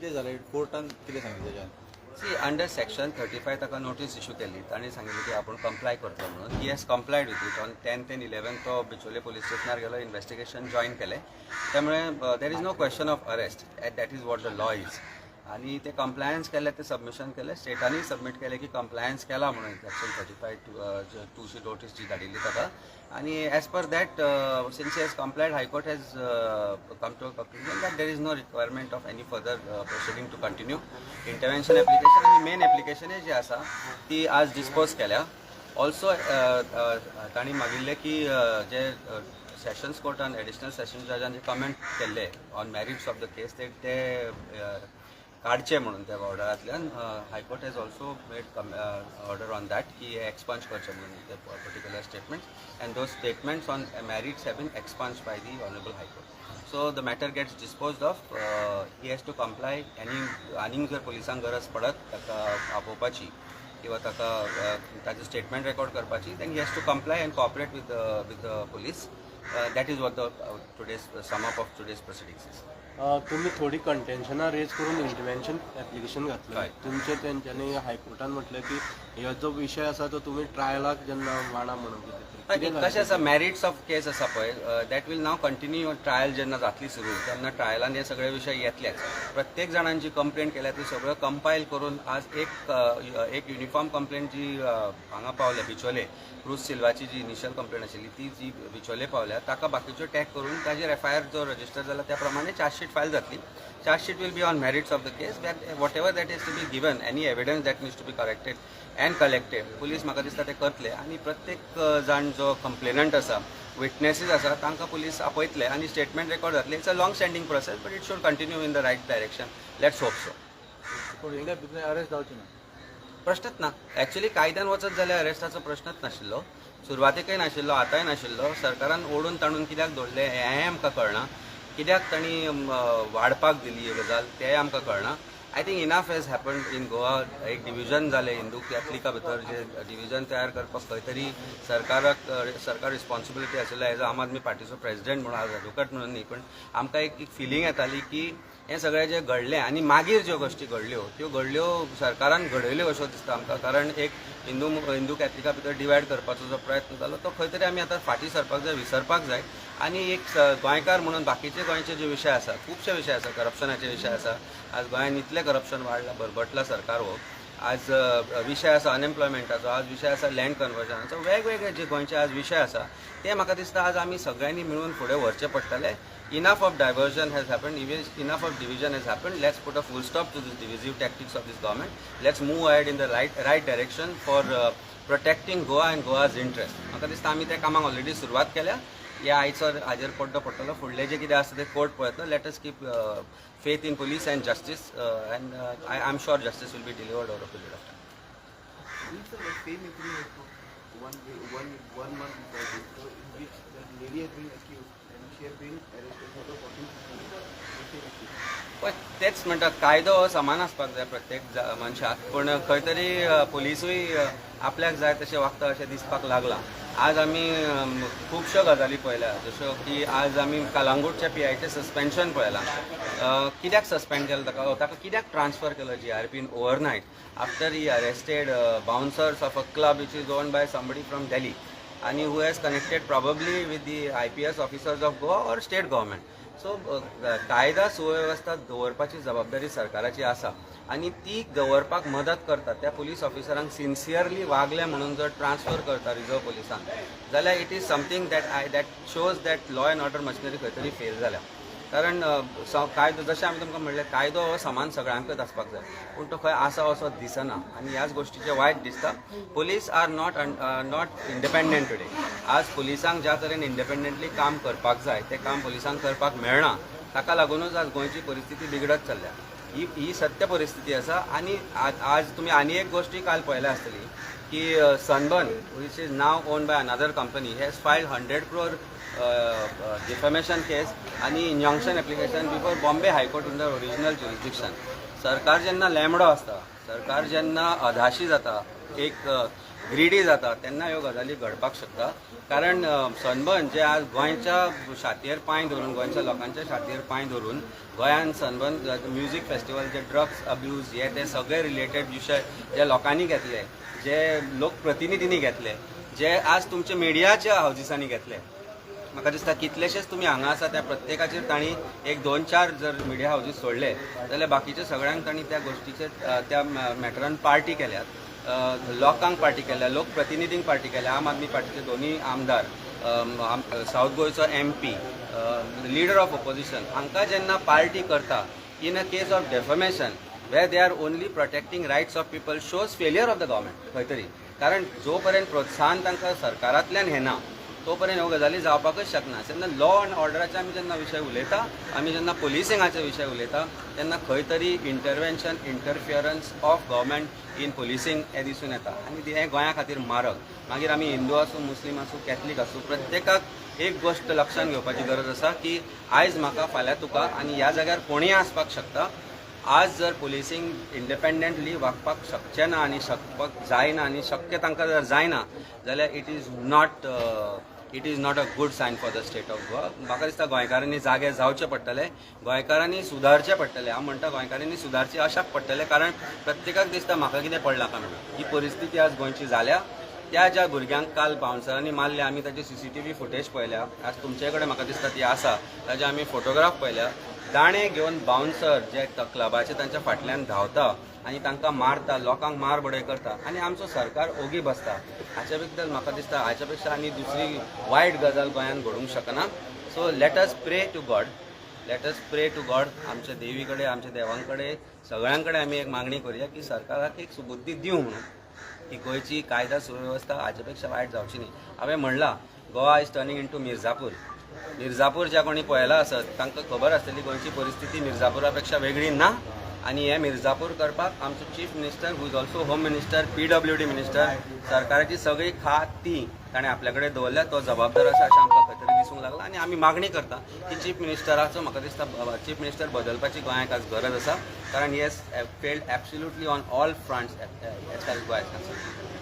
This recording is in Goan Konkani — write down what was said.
कितें जालें कोर्टान कितें सांगलें तेज्यान? सी, अंडर सेक्शन 35 ताका नोटीस इशू केल्ली. ताणें सांगिल्लें की आपूण कंप्लाय करतलो म्हणून. He has complied with it. On 10/10/11 तो बिचोले पोलीस स्टेशनार गेलो, इन्व्हेस्टिगेशन जॉयन केलें. त्यामुळे there is no question of arrest. That is what the law is. आनी ते कंप्लायन्स केलें, ते सबमिशन केलें, स्टेटांनी सबमीट केलें की कंप्लायन्स केला म्हणून सेक्शन 35(2) ची नोटीस जी धाडिल्ली ताका. आनी as per that, since has complied, High Court has come to a conclusion that there is no requirement of any further proceeding to continue. Intervention application आनी मेन एप्लिकेशनय जी आसा ती आज डिस्पोज केल्या. ऑल्सो तांणी मागिल्लें की जे सेशन्स कोर्टान एडिशनल सेशन जजान जे कमेंट केल्ले on merits of the case, ते ते काडचे म्हणून त्या ऑर्डरांतल्यान. High Court has also made order on that की हे एक्सपंज करचे म्हणून ते particular statements, and those statements on merits have been expunged by the Honourable High Court. So the matter gets disposed of. He has to comply. आनी आनीक जर पोलिसांक गरज पडत ताका आपोवपाची किंवा ताका ताचें स्टेटमेंट रेकॉर्ड करपाची, then he has to comply and cooperate with the police. That is what the today's sum up of today's proceedings is. तुमी थोडी कंटेन्शनां रेज करून इंटरव्हेन्शन एप्लिकेशन घातलं. हय. तुमचे तेंच्यांनी हायकोर्टान म्हटलें की हो जो विशय आसा तो तुमी ट्रायलाक जेन्ना मांडा म्हणून कितें तरी. कितें जालें? कशें आसा, मॅरिट्स ऑफ केस आसा पळय, that will now continue. Trial जेन्ना जातली सुरू तेन्ना ट्रायलान हे सगळे विशय येतलेच. प्रत्येक जाणान जी कंप्लेंट केल्या ती सगळ्यो कंपायल करून आज एक युनिफॉर्म कंप्लेंट जी हांगा पावल्या, बिचोले क्रूज सिल्वाची जी इनिशियल कंप्लेंट आशिल्ली ती जी बिचोले पावल्या, ताका बाकीच्यो टॅग करून ताजेर एफआयआर जो रजिस्टर जाला त्या प्रमाणे चार्जशीट फायल जातली. Charge sheet will be on merits of the case, that whatever that is to be given, any evidence that needs to be corrected and collected, police म्हाका दिसता ते करतले. आनी प्रत्येक जाण जो कंप्लेनंट आसा, विटनेसीस आसा, तांकां पुलीस आपयतले आनी स्टेटमेंट रेकॉर्ड जातले. It's a long standing process, but it should continue in the right direction. Let's hope so. पूण इतल्या भितर अरेस्ट जावची ना? प्रश्नच ना. ॲक्च्युली कायद्यान वचत जाल्यार अरेस्टाचो प्रश्नच नाशिल्लो, सुरवातेकय नाशिल्लो, आतांय नाशिल्लो. सरकारान ओडून ताणून कित्याक दवरलें हेंय आमकां कळना. कित्याक तांणी वाडपाक दिली ही गजाल तेंय आमकां कळना. I think enough has happened in Goa. एक डिविजन जालें हिंदू कॅथलिका भितर, जे डिविजन तयार करपाक खंय तरी सरकाराक सरकार रिस्पॉन्सिबिलिटी आशिल्लो. एज अ आम आदमी पार्टीचो प्रेसिडेंट म्हणून, आज एडवोकेट म्हणून न्ही, पण आमकां एक फिलींग येताली की हें सगळें जें घडलें आनी मागीर ज्यो गोश्टी घडल्यो त्यो घडल्यो सरकारान घडयल्यो अश्यो दिसता आमकां. कारण एक हिंदू हिंदू कॅथलिका भितर डिवायड करपाचो जो प्रयत्न जालो तो खंय तरी आमी आतां फाटीं सरपाक जाय, विसरपाक जाय. आनी एक गोंयकार म्हणून बाकीचे गोंयचे जे विशय आसा, खुबशे विशय आसा, करप्शनाचे विशय आसा. आज गोंयांत इतलें करप्शन वाडलां, बरबटला सरकार हो. आज विशय आसा अनएम्प्लॉयमेंटाचो, आज विशय आसा लँड कन्वर्जनाचो, वेगवेगळे जे गोंयचे आज विशय आसा ते म्हाका दिसता आज आमी सगळ्यांनी मिळून फुडें व्हरचे पडटले. Enough of diversion has happened, enough of division has happened. Let's put a full stop to this divisive tactics of this government. Let's move ahead in the right direction for protecting Goa and Goa's interest. म्हाका दिसता आमी त्या कामाक ऑलरेडी सुरवात केल्या. ह्या आयचो हाजेर पड्डो पडटलो. फुडलें जें कितें आसा तें कोर्ट पळयतलो. Let us keep faith in police and justice, and I am sure justice will be delivered over a period of time. Is the same incident one day, one month before this, so in which that lady has been accused and she has been arrested for the 14 the same issue. पळय, तेच म्हणटा, कायदो हो समान आसपाक जाय प्रत्येक मनशाक, पूण खंय तरी पोलिसूय आपल्याक जाय तशें वागता अशें दिसपाक लागलां. आज आमी खुबश्यो गजाली पळयल्या, जश्यो की आज आमी कलांगूटच्या पीआयचें सस्पेन्शन पळयलां. कित्याक सस्पेंड केलें ताका? ताका कित्याक ट्रान्सफर केलो जीआरपीन overnight after he arrested bouncers of a club which is owned by somebody from Delhi आणि who has connected probably with the IPS officers of Goa or state government? So कायदा सुवेवस्था दवरपाची जबाबदारी सरकाराची आसा आनी ती दवरपाक मदत करता त्या पुलीस ऑफिसरांक सिन्सियरली वागले म्हणून जर ट्रान्सफर करता रिजर्व पुलिसांक जाल्यार it is something that shows that law and order machinery खंय तरी फेल जाल्या. कारण कायदो, जशें आमी तुमकां म्हणलें, कायदो हो समान सगळ्यांकच आसपाक जाय, पूण तो खंय आसा असो दिसना आनी ह्याच गोश्टीचें वायट दिसता. Police are not independent today. आज पुलिसांक ज्या तरेन इंडिपेंडंटली काम करपाक जाय तें काम पुलिसांक करपाक मेळना. ताका लागुनूच आज गोंयची परिस्थिती बिगडत चल्ल्या. ही ही सत्य परिस्थिती आसा. आनी आज तुमी आनी एक गोश्टी काल पळयल्या आसतली की Sunburn, which is now owned by another company, has filed 100 crore defamation case आनी injunction application before Bombay High Court in the original jurisdiction. सरकार जेन्ना लेमडो आसता, सरकार जेन्ना अधाशी जाता, एक ग्रिडी जाता तेन्ना ह्यो गजाली घडपाक शकता. कारण सनबर्न जे आज गोंयच्या छातयेर पांय धरून, गोंयच्या लोकांच्या छातयेर पांय धरून गोंयान सनबर्न म्युजीक फेस्टिवल जे ड्रग्स अब्यूज हे ते सगळे रिलेटेड विशय जे लोकांनी घेतले, जे लोकप्रतिनिधींनी घेतले, जे आज तुमच्या मिडियाच्या हावजीसांनी घेतले, म्हाका दिसता कितलेशेच तुमी हांगा आसा त्या प्रत्येकाचेर तांणी एक दोन चार जर मिडिया हावजीस सोडले जाल्यार बाकीच्या सगळ्यांक तांणी त्या गोश्टीचेर त्या मॅटरान पार्टी केल्यात, लोकांक पार्टी केल्या, लोकप्रतिनिधींक पार्टी केल्या. आम आदमी पार्टीचे दोनूय आमदार, सावथ गोंयचो MP, leader of opposition हांकां जेन्ना पार्टी करता in a case of defamation where they are only protecting rights of people shows failure of the government खंय तरी. कारण जो पर्यंत प्रोत्साहन तांकां सरकारांतल्यान येना तो पर्यंत ह्यो गजाली जावपाकच शकना. जेन्ना लॉ अँड ऑर्डराचे आमी जेन्ना विशय उलयता, आमी जेन्ना पोलिसिंगाचे विशय उलयता, तेन्ना खंय तरी intervention, interference of government in policing हें दिसून येता आनी हें गोंया खातीर मारक. मागीर आमी हिंदू आसूं, मुस्लीम आसूं, कॅथलीक आसूं, प्रत्येकाक एक गोश्ट लक्षांत घेवपाची गरज आसा की आयज म्हाका, फाल्यां तुका आनी ह्या जाग्यार कोणूय आसपाक शकता. आज जर पोलिसींग इंडिपेंडंटली वागपाक शकचें ना आनी शकपाक जायना आनी शक्य तांकां जर जायना जाल्यार it is not a good sign for the state of Goa. म्हाका दिसता गोंयकारांनी जागे जावचें पडटलें, गोंयकारांनी सुदारचें पडटलें. हांव म्हणटा गोंयकारांनी सुदारचें अशाक पडटलें, कारण प्रत्येकाक दिसता म्हाका कितें पडलां काय म्हणून. ही परिस्थिती आज गोंयची जाल्या. त्या ज्या भुरग्यांक काल बाउन्सरांनी मारले, आमी ताची सीसीटीव्ही फुटेज पळयल्या. आज तुमचे कडेन म्हाका दिसता ती आसा. ताजे आमी फोटोग्राफ पळयल्या. दाणे घेवन बाउन्सर जे क्लबाचे तांच्या फाटल्यान धांवता आनी तांकां मारता, लोकांक मार बडय करता आनी आमचो सरकार ओगी बसता. हाच्या बद्दल म्हाका दिसता हाच्या पेक्षा आनी दुसरी वायट गजाल गोंयांत घडूंक शकना. So let us pray to God, let us pray to God. आमच्या देवी कडेन, आमच्या देवां कडेन, सगळ्यां कडेन आमी एक मागणी करुया की सरकाराक एक सुबुद्धी दिवं म्हणून की गोंयची कायदा सुवेवस्था हाच्या पेक्षा वायट जावची न्ही. हांवें म्हणलां, Goa is turning into Mirzapur. Mirzapur ज्या कोणी पळयला आसत तांकां खबर आसतली गोंयची परिस्थिती मिर्जापुरा पेक्षा वेगळी ना. आनी हें मिर्जापूर करपाक आमचो chief minister, who is also home minister, PWD minister, सरकाराची सगळी खाती ताणें आपल्या कडेन दवरल्या, तो जबाबदार आसा अशें आमकां खंय तरी दिसूंक लागलां. आनी आमी मागणी करता की चीफ मिनिस्टराचो, म्हाका दिसता चीफ मिनिस्टर बदलपाची गोंयाक आज गरज आसा, कारण he has failed absolutely on all fronts as far Goa is concerned.